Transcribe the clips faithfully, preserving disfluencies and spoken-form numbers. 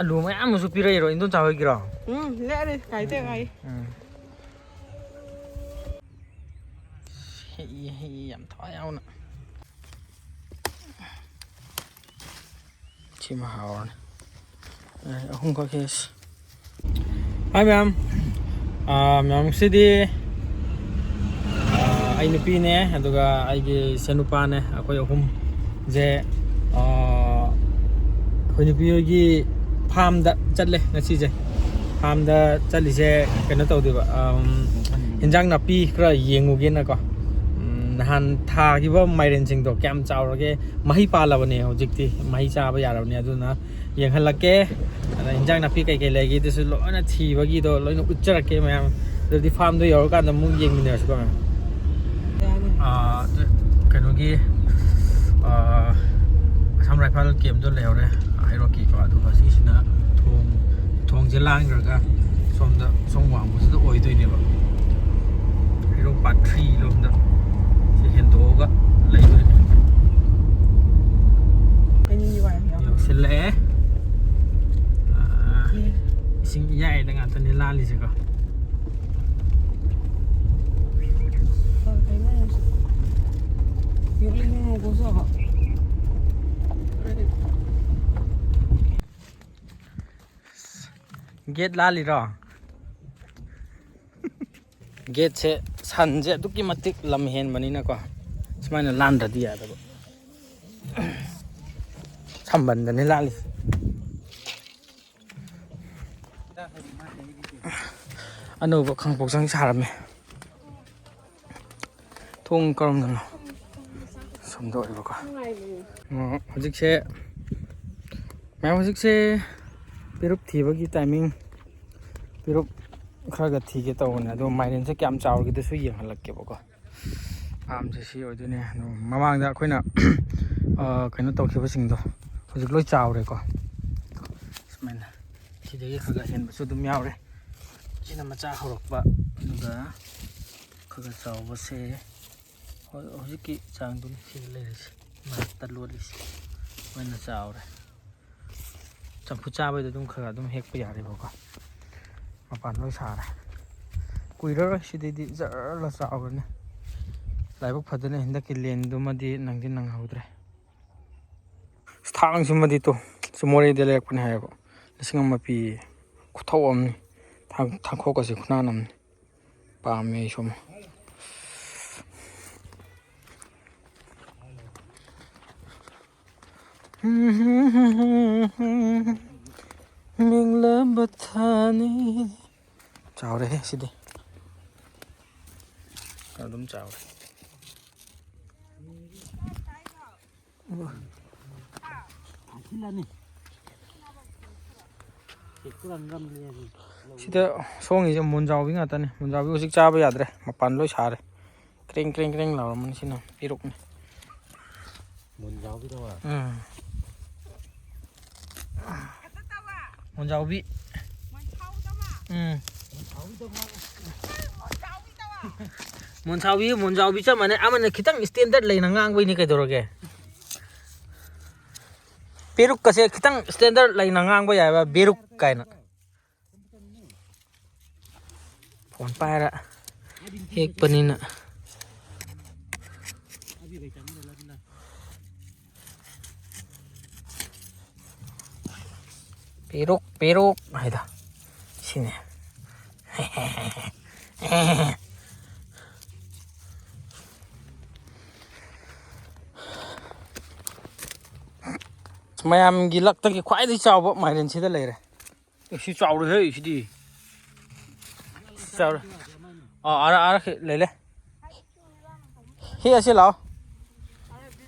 ꯑꯂꯨ ꯃꯌꯥꯝ ꯑꯃꯁꯨ ꯄꯤꯔꯛꯏꯔꯣ, ꯏꯟꯗꯣꯟꯆꯥ ꯍꯣꯏꯒꯤꯔꯣ? ꯎꯝ, ꯂꯩꯔꯦ, ꯀꯥꯏꯗꯦ, ꯀꯥꯏ꯫ ꯎꯝ꯫ ꯍꯦꯛꯏ, ꯍꯦꯛꯏ, ꯌꯥꯝ ꯊꯋꯥꯏ ꯌꯥꯎꯅ꯫ ꯁꯤꯃ ꯍꯥꯎꯔꯅꯤ꯫ ꯑꯦ, ꯑꯍꯨꯝꯈꯛ ꯍꯦꯛꯑꯁꯤ꯫ ꯍꯥꯏ ꯃꯌꯥꯝ꯫ ꯑꯥ, ꯃꯌꯥꯝ, ꯉꯁꯤꯗꯤ, ꯑꯥ, ꯑꯩ ꯅꯨꯄꯤꯅꯦ, ꯑꯗꯨꯒ ꯑꯩꯒꯤ ꯏꯆꯟꯅꯨꯄꯥꯅꯦ, ꯑꯩꯈꯣꯏ ꯑꯍꯨꯝꯁꯦ, ꯑꯥ, ꯑꯩꯈꯣꯏ ꯅꯨꯄꯤ ꯍꯣꯏꯒꯤ ꯐꯥꯝꯗ ꯆꯠꯂꯦ ꯉꯁꯤꯁꯦ꯫ ꯐꯥꯝꯗ ꯆꯠꯂꯤꯁꯦ ꯀꯩꯅꯣ ꯇꯧꯗꯣꯏꯕ, ꯑꯝ, ꯍꯤꯟꯖꯥꯡ ꯅꯥꯄꯤ ꯈꯔ ꯌꯦꯡꯉꯨꯒꯦꯅꯀꯣ꯫ ꯎꯝ, ꯅꯍꯥꯟ ꯊꯥꯈꯤꯕ ꯃꯥꯏꯔꯦꯟꯁꯤꯡꯗꯣ ꯀꯌꯥꯝ ꯆꯥꯎꯔꯒꯦ? ꯃꯍꯩ ꯄꯥꯜꯂꯕꯅꯦ ꯍꯧꯖꯤꯛꯇꯤ, ꯃꯍꯩ ꯆꯥꯕ ꯌꯥꯔꯕꯅꯦ꯫ ꯑꯗꯨꯅ ꯌꯦꯡꯍꯜꯂꯛꯀꯦ꯫ ꯑꯗ ꯍꯤꯟꯖꯥꯡ ꯅꯥꯄꯤ ꯀꯩꯀꯩ ꯂꯩꯒꯦꯗꯨꯁꯨ ꯂꯣꯏꯅ ꯊꯤꯕꯒꯤꯗꯣ ꯂꯣꯏꯅ ꯎꯠꯆꯔꯛꯀꯦ ꯃꯌꯥꯝ꯫ ꯑꯗꯨꯗꯤ ꯐꯥꯝꯗꯣ ꯌꯧꯔꯀꯥꯟꯗ ꯑꯃꯨꯛ ꯌꯦꯡꯃꯤꯟꯅꯔꯁꯤꯀꯣ ꯃꯌꯥꯝ꯫ ꯌꯥꯅꯤ꯫ ꯑꯥ, ꯑꯗꯨ ꯀꯩꯅꯣꯒꯤ, ꯑꯥ, ꯑꯁꯥꯝ ꯔꯥꯏꯐꯜ ꯀꯦꯝꯗꯣ ꯂꯩꯍꯧꯔꯦ, ꯍꯩꯔꯣꯛꯀꯤꯀꯣ꯫ ꯑꯗꯨꯒ ꯁꯤꯁꯤꯅ ꯊꯣꯡ, ꯊꯣꯡꯁꯦ ꯂꯥꯟꯈ꯭ꯔꯒ ꯁꯣꯝꯗ, ꯁꯣꯝ ꯋꯥꯡꯃꯁꯤꯗ ꯑꯣꯏꯗꯣꯏꯅꯦꯕ꯫ ꯍꯩꯔꯣꯛ ꯄꯥꯔꯠ ꯊ꯭ꯔꯤ ꯂꯣꯝꯗ ꯁꯤ ꯍꯦꯟꯗꯣꯛꯑꯒ ꯂꯩꯗꯣꯏꯅꯦ꯫ ꯑꯩꯅꯤ ꯋꯥꯏ ꯌꯥꯎ꯫ ꯌꯧꯁꯤꯜꯂꯛꯑꯦ꯫ ꯑꯥ, ꯎꯝ꯫ ꯏꯁꯤꯡ ꯏꯌꯥꯏꯗ ꯉꯥꯛꯇꯅꯦ ꯂꯥꯜꯂꯤꯁꯦꯀꯣ꯫ ꯑ, ꯀꯩꯅꯣ? ꯌꯣꯛꯂꯤ ꯃꯣꯃꯣ ꯀꯧꯁꯨ ꯍꯥꯎ꯫ ꯒꯦꯠ ꯂꯥꯜꯂꯤꯔꯣ? ꯒꯦꯠꯁꯦ, ꯁꯟꯁꯦ ꯑꯗꯨꯛꯀꯤ ꯃꯇꯤꯛ ꯂꯝ ꯍꯦꯟꯕꯅꯤꯅꯀꯣ, ꯁꯨꯃꯥꯏꯅ ꯂꯥꯟꯗ꯭ꯔꯗꯤ ꯌꯥꯗꯕ꯫ ꯁꯝꯕꯟꯗꯅꯦ ꯂꯥꯜꯂꯤꯁꯦ꯫ ꯑꯅꯧꯕ ꯈꯥꯡꯄꯣꯛꯆꯥꯡ ꯁꯥꯔꯝꯃꯦ꯫ ꯊꯣꯡ ꯀꯔꯝꯗꯅꯣ ꯁꯣꯝꯗ ꯑꯣꯏꯕꯀꯣ꯫ ꯎꯝ, ꯍꯧꯖꯤꯛꯁꯦ, ꯃꯌꯥꯝ, ꯍꯧꯖꯤꯛꯁꯦ ꯄꯦꯔꯨꯛ ꯊꯤꯕꯒꯤ ꯇꯥꯏꯃꯤꯡ꯫ ꯄꯦꯔꯨꯛ ꯈꯔꯒ ꯊꯤꯒꯦ ꯇꯧꯕꯅꯦ, ꯑꯗꯣ ꯃꯥꯏꯔꯦꯟꯁꯦ ꯀꯌꯥꯝ ꯆꯥꯎꯔꯒꯦꯗꯨꯁꯨ ꯌꯦꯡꯍꯜꯂꯛꯀꯦꯕꯀꯣ꯫ ꯐꯥꯝꯁꯦ ꯁꯤ ꯑꯣꯏꯗꯣꯏꯅꯦ꯫ ꯑꯗꯣ ꯃꯃꯥꯡꯗ ꯑꯩꯈꯣꯏꯅ, ꯑ, ꯀꯩꯅꯣ ꯇꯧꯈꯤꯕꯁꯤꯡꯗꯣ ꯍꯧꯖꯤꯛ ꯂꯣꯏ ꯆꯥꯎꯔꯦꯀꯣ꯫ ꯁꯨꯃꯥꯏꯅ ꯁꯤꯗꯒꯤ ꯈꯔ ꯈꯔ ꯍꯦꯟꯕꯁꯨ ꯑꯗꯨꯝ ꯌꯥꯎꯔꯦ꯫ ꯁꯤꯅ ꯃꯆꯥ ꯍꯧꯔꯛꯄ, ꯑꯗꯨꯒ ꯈꯔ ꯈꯔ ꯆꯥꯎꯕꯁꯦ ꯍꯧ-, ꯍꯧꯖꯤꯛꯀꯤ ꯆꯥꯡꯗꯨꯅꯤ ꯁꯤꯗ ꯂꯩꯔꯤꯁꯦ, ꯃꯔꯛꯇ ꯂꯣꯠꯂꯤꯁꯦ꯫ ꯃꯣꯏꯅ ꯆꯥꯎꯔꯦ꯫ ꯆꯝꯐꯨꯠ ꯆꯥꯕꯩꯗ ꯑꯗꯨꯝ ꯈꯔ ꯑꯗꯨꯝ ꯍꯦꯛꯄ ꯌꯥꯔꯦꯕꯀꯣ꯫ ꯃꯄꯥꯟ ꯂꯣꯏ ꯁꯥꯔꯦ꯫ ꯀꯨꯏꯔꯔꯣꯏ, ꯁꯤꯗꯩꯗꯤ ꯖꯔ ꯆꯥꯎꯔꯅꯤ꯫ ꯂꯥꯏꯕꯛ ꯐꯗꯅ ꯍꯟꯗꯛꯀꯤ ꯂꯦꯟꯗꯨꯃꯗꯤ ꯅꯪꯗꯤ ꯅꯪꯍꯧꯗ꯭ꯔꯦ꯫ ꯊꯥꯡꯁꯤꯃꯗꯤ ꯇꯣ, ꯁꯤ ꯃꯣꯔꯦꯗ ꯂꯩꯔꯛꯄꯅꯦ ꯍꯥꯏꯌꯦꯕ꯫ ꯂꯤꯁꯤꯡ ꯑꯃ ꯄꯤ꯫ ꯈꯨꯊꯧ ꯑꯃꯅꯤ꯫ ꯊꯥꯡ-, ꯊꯥꯡꯈꯣꯛꯀꯁꯦ ꯈꯨꯅꯥꯟ ꯑꯃꯅꯤ꯫ ꯄꯥꯝꯃꯦ ꯑꯩꯁꯨ ꯑꯃ꯫ ꯃꯦꯡꯂꯕ ꯊꯥꯅꯤ꯫ ꯆꯥꯎꯔꯦꯍꯦ ꯁꯤꯗꯤ꯫ ꯑꯗꯨꯝ ꯆꯥꯎꯔꯦ꯫ ꯁꯤꯗ ꯁꯣꯡꯉꯤꯁꯦ ꯃꯨꯟꯖꯥꯎꯕꯤ ꯉꯥꯛꯇꯅꯤ꯫ ꯃꯨꯟꯖꯥꯎꯕꯤ ꯍꯧꯖꯤꯛ ꯆꯥꯕ ꯌꯥꯗ꯭ꯔꯦ, ꯃꯄꯥꯟ ꯂꯣꯏ ꯁꯥꯔꯦ꯫ ꯀ꯭ꯔꯦꯡ ꯀ꯭ꯔꯦꯡ ꯀ꯭ꯔꯦꯡ ꯂꯥꯎꯔꯝꯃꯅꯤ꯫ ꯁꯤꯅ ꯄꯦꯔꯨꯛꯅꯤ꯫ ꯃꯨꯟꯖꯥꯎꯕꯤꯗꯣ? ꯎꯝ꯫ ꯃꯨꯟꯖꯥꯎꯕꯤ꯫ ꯎꯝ꯫ ꯃꯨꯟꯖꯥꯎꯕꯤ, ꯃꯨꯟꯖꯥꯎꯕꯤ ꯆꯞ ꯃꯥꯟꯅꯩ꯫ ꯑꯃꯅ ꯈꯤꯇꯪ standard ꯂꯩꯅ ꯉꯥꯡꯕꯩꯅꯤ ꯀꯩꯗꯧꯔꯒꯦ꯫ ꯄꯦꯔꯨꯛꯀꯁꯦ ꯈꯤꯇꯪ standard ꯂꯩꯅ ꯉꯥꯡꯕ ꯌꯥꯏꯕ, ꯕꯦꯔꯨꯛ ꯀꯥꯏꯅ꯫ ꯐꯣꯟ ꯄꯥꯏꯔ ꯍꯦꯛꯄꯅꯤꯅ꯫ ꯄꯦꯔꯨꯛ, ꯄꯦꯔꯨꯛ ꯍꯥꯏꯗꯣ ꯁꯤꯅꯦ꯫ ꯃꯌꯥꯝꯒꯤ ꯂꯛꯇꯒꯤ ꯈ꯭ꯋꯥꯏꯗꯒꯤ ꯆꯥꯎꯕ ꯃꯥꯏꯔꯦꯟ ꯁꯤꯗ ꯂꯩꯔꯦ꯫ ꯑꯦ, ꯁꯤ ꯆꯥꯎꯔꯦꯍꯦ, ꯁꯤꯗꯤ꯫ ꯆꯥꯎꯔꯦ꯫ ꯑꯥ, ꯑꯥꯔ, ꯑꯥꯔ ꯂꯩ, ꯂꯩ꯫ ꯍꯦꯛ ꯑꯁꯤ ꯂꯥꯛꯑꯣ꯫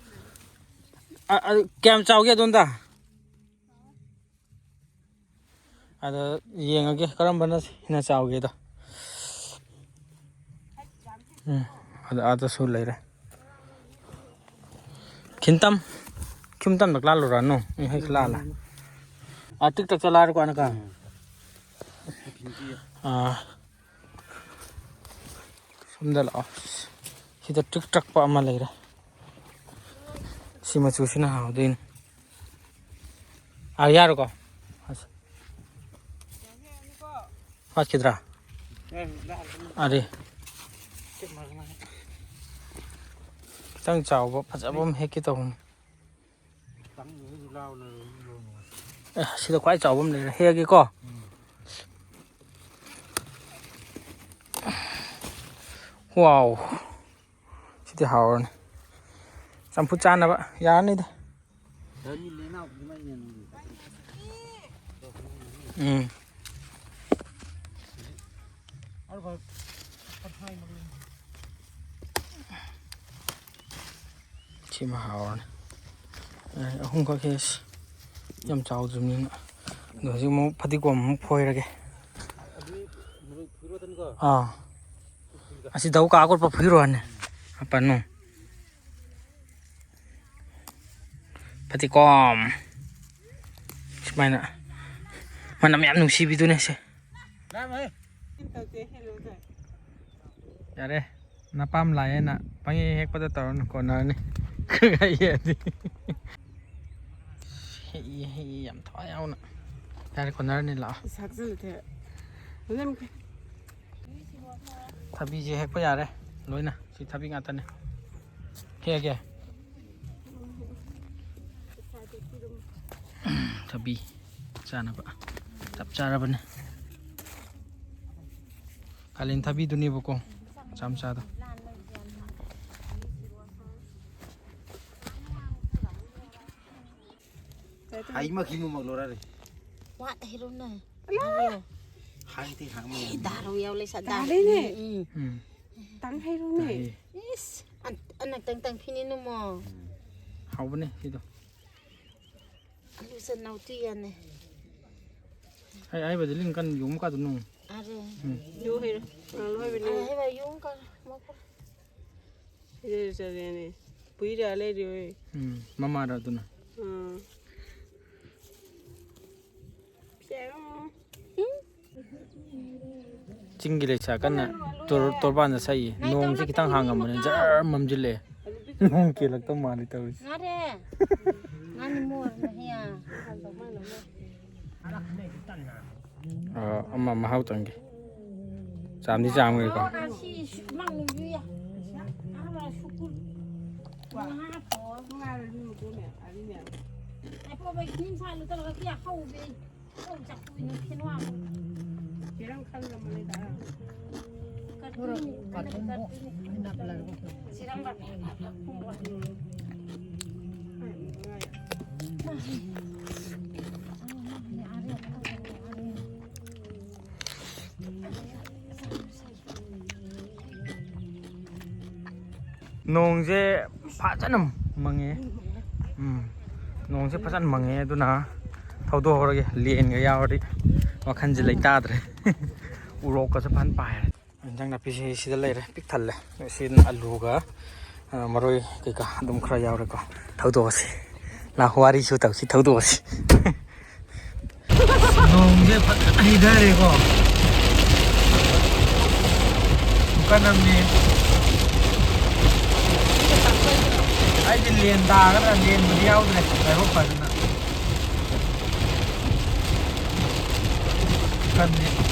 ꯑ, ꯑ, ꯀꯌꯥꯝ ꯆꯥꯎꯒꯦ ꯑꯗꯣꯝꯗ? ꯑꯗ ꯌꯦꯡꯉꯒꯦ ꯀꯔꯝꯕꯅ ꯍꯦꯟꯅ ꯆꯥꯎꯒꯦꯗꯣ꯫ ꯎꯝ, ꯑꯗ, ꯑꯗꯁꯨ ꯂꯩꯔꯦ꯫ ꯈꯤꯟꯇꯝ, ꯈꯤꯟꯇꯝ ꯗꯛꯂꯥ ꯂꯨꯔꯥꯅꯨ, ꯑꯩ ꯍꯦꯛ ꯂꯥꯜꯂꯦ꯫ ꯑꯥ, ꯇꯤꯛ ꯇꯛ ꯆꯠꯂꯥꯔ ꯀꯣ ꯑꯅ ꯀ꯫ ꯑꯥ, ꯁꯣꯝꯗ ꯂꯥꯛꯑꯣ꯫ ꯁꯤꯗ ꯇ꯭ꯔꯤꯛ ꯇ꯭ꯔꯛꯄ ꯑꯃ ꯂꯩꯔꯦ꯫ ꯁꯤ ꯃꯆꯨꯁꯤꯅ ꯍꯥꯎꯗꯣꯏꯅꯤ꯫ ꯑꯥ, ꯌꯥꯔꯣꯀꯣ? ꯍꯥꯠꯈꯤꯗ꯭ꯔꯥ? ꯑꯔꯦ, ꯈꯤꯇꯪ ꯆꯥꯎꯕ ꯐꯖꯕ ꯑꯃ ꯍꯦꯛꯀꯦ ꯇꯧꯕꯅꯤ꯫ ꯑꯦ, ꯁꯤꯗ ꯈ꯭ꯋꯥꯏ ꯆꯥꯎꯕ ꯑꯃ ꯂꯩꯔꯦ, ꯍꯦꯛꯑꯒꯦꯀꯣ꯫ ꯋꯥꯎ, ꯁꯤꯗꯤ ꯍꯥꯎꯔꯅꯤ꯫ ꯆꯝꯐꯨꯠ ꯆꯥꯅꯕ ꯌꯥꯔꯅꯤꯗ꯫ ꯎꯝ꯫ ꯁꯤꯃ ꯍꯥꯎꯔꯅꯤ꯫ ꯑꯦ, ꯑꯍꯨꯝꯈꯛ ꯍꯦꯛꯑꯁꯤ꯫ ꯌꯥꯝ ꯆꯥꯎꯗ꯭ꯔꯤꯕꯅꯤꯅ꯫ ꯑꯗꯣ ꯍꯧꯖꯤꯛ ꯑꯃꯨꯛ ꯐꯗꯤꯒꯣꯝ ꯑꯃꯨꯛ ꯐꯣꯏꯔꯒꯦ꯫ ꯑꯥ꯫ ꯑꯁꯤ ꯗꯧ ꯀꯥ ꯀꯣꯠꯄ ꯐꯨꯏꯔꯣꯅꯦ꯫ ꯃꯄꯥꯟꯅꯨ꯫ ꯐꯗꯤꯒꯣꯝ꯫ ꯁꯨꯃꯥꯏꯅ꯫ ꯃꯅꯝ ꯌꯥꯝ ꯅꯨꯡꯁꯤꯕꯤꯗꯨꯅꯦ ꯁꯦ꯫ ꯌꯥꯔꯦ꯫ ꯅꯄꯥꯝ ꯂꯥꯛꯑꯦꯅ ꯄꯪꯍꯦꯛ ꯍꯦꯛꯄꯗ ꯇꯧꯔꯅꯨ, ꯀꯣꯟꯅꯔꯅꯤ꯫ ꯍꯦꯛꯑꯗꯤ꯫ ꯍꯦꯛꯏ, ꯍꯦꯛꯏ, ꯌꯥꯝ ꯊꯋꯥꯏ ꯌꯥꯎꯅ꯫ ꯌꯥꯔꯦ, ꯀꯣꯟꯅꯔꯅꯤ, ꯂꯥꯛꯑꯣ꯫ ꯁꯥꯛꯆꯜꯂꯨ ꯊꯦ꯫ ꯊꯕꯤꯁꯦ ꯍꯦꯛꯄ ꯌꯥꯔꯦ ꯂꯣꯏꯅ꯫ ꯁꯤ ꯊꯕꯤ ꯉꯥꯛꯇꯅꯦ꯫ ꯍꯦꯛꯑꯒꯦ꯫ ꯊꯕꯤ ꯆꯥꯅꯕ ꯆꯞ ꯆꯥꯔꯕꯅꯦ꯫ ꯀꯥꯂꯦꯟ ꯊꯕꯤꯗꯨꯅꯦꯕꯀꯣ, ꯃꯆꯥ ꯃꯆꯥꯗꯣ꯫ ꯍꯥꯏꯃ ꯈꯤꯃꯨ ꯃꯛꯂꯣꯔꯥ ꯔꯦ꯫ ꯋꯥꯠ ꯍꯩꯔꯨꯅꯦ꯫ ꯍꯥꯏꯗꯤ ꯍꯥꯡꯃ ꯌꯥꯝ꯫ ꯗꯥꯔꯨ ꯌꯥꯎ ꯂꯩ ꯁꯥ ꯗꯥꯔꯦꯅꯦ꯫ ꯎꯝ꯫ ꯎꯝ꯫ ꯇꯪ ꯍꯩꯔꯨꯅꯦ꯫ ꯇꯥꯏꯌꯦ꯫ ꯏꯁ꯫ ꯑꯅꯛ ꯇꯪ ꯇꯪ ꯐꯤꯅꯤ ꯅꯨꯃꯣ꯫ ꯍꯥꯎꯕꯅꯦ ꯁꯤꯗꯣ꯫ ꯑꯂꯨ ꯆꯅꯥꯎ ꯇꯨ ꯌꯥꯅꯦ꯫ ꯑꯩ ꯑꯩꯕꯗꯤ ꯂꯤꯡ ꯀꯟ ꯌꯣꯝ ꯀꯥꯗꯨ ꯅꯨꯡ꯫ ꯑꯔꯦ꯫ ꯎꯝ꯫ ꯌꯣ ꯍꯩꯔꯣ꯫ ꯉꯥꯡꯂꯣ ꯍꯩꯕꯅꯦ꯫ ꯑꯔꯦ ꯍꯩꯕ ꯌꯣꯝ ꯀꯥ ꯃꯀꯣ꯫ ꯁꯤꯗ ꯆꯠꯂꯦꯅꯦ꯫ ꯄꯨꯏꯔ ꯂꯩꯔꯤ ꯍꯣꯏ꯫ ꯎꯝ, ꯃꯃꯥꯔ ꯑꯗꯨꯅ꯫ ꯑꯥ꯫ ꯆꯤꯡꯒꯤ ꯂꯩꯁꯥ ꯀꯟꯅ ꯇꯣꯔ-, ꯇꯣꯔꯕꯥꯟꯗ ꯁꯛꯏ꯫ ꯅꯣꯡꯁꯤ ꯈꯤꯇꯪ ꯍꯥꯡꯉꯝꯕꯅꯦ, ꯖꯔ ꯃꯝꯁꯤꯜꯂꯛꯑꯦ꯫ ꯅꯣꯡ ꯀꯦꯜꯂꯛꯇꯧ ꯃꯥꯜꯂꯤ ꯇꯧꯔꯤꯁꯦ꯫ ꯉꯥꯔꯦ꯫ ꯉꯥꯅꯤ ꯃꯣꯔꯅ ꯍꯦ꯫ ꯑ, ꯑꯃ ꯃꯍꯥꯎ ꯇꯪꯒꯦ꯫ ꯆꯥꯝꯗꯤ ꯆꯥꯝꯈ꯭ꯔꯦꯀꯣ꯫ ꯅꯣꯡꯁꯦ ꯐꯖꯅ ꯃꯪꯉꯦ꯫ ꯎꯝ, ꯅꯣꯡꯁꯦ ꯐꯖꯅ ꯃꯪꯉꯦ, ꯑꯗꯨꯅ ꯊꯧꯗꯣꯛꯍꯧꯔꯒꯦ꯫ ꯂꯦꯟꯒ ꯌꯥꯎꯔꯗꯤ ꯋꯥꯈꯜꯁꯦ ꯂꯩꯇꯥꯗ꯭ꯔꯦ꯫ ꯎꯔꯣꯛꯀꯁꯦ ꯐꯖꯅ ꯄꯥꯏꯔꯦ꯫ ꯏꯟꯖꯥꯡ ꯅꯥꯄꯤꯁꯦ ꯁꯤꯗ ꯂꯩꯔꯦ, ꯄꯤꯛ ꯊꯜꯂꯦ꯫ ꯁꯤꯅ ꯑꯂꯨꯒ, ꯑ, ꯃꯔꯣꯏ ꯀꯩꯀꯥ ꯑꯗꯨꯝ ꯈꯔ ꯌꯥꯎꯔꯦꯀꯣ꯫ ꯊꯧꯗꯣꯛꯑꯁꯤ꯫ ꯂꯥꯛ, ꯋꯥꯔꯤꯁꯨ ꯇꯧꯁꯤ, ꯊꯧꯗꯣꯛꯑꯁꯤ꯫ ꯅꯣꯡꯁꯦ ꯐꯖꯅ ꯍꯩꯊꯔꯦꯀꯣ꯫ ꯈꯨꯀꯟ ꯑꯃꯅꯤ꯫ ꯑꯩꯗꯤ ꯂꯦꯟ ꯇꯥꯒꯗ꯭ꯔꯥ, ꯂꯦꯟꯕꯨꯗꯤ ꯌꯥꯎꯗ꯭ꯔꯦ꯫ ꯂꯥꯏꯕꯛ ꯐꯗꯅ꯫ ꯈꯨꯀꯟꯅꯤ꯫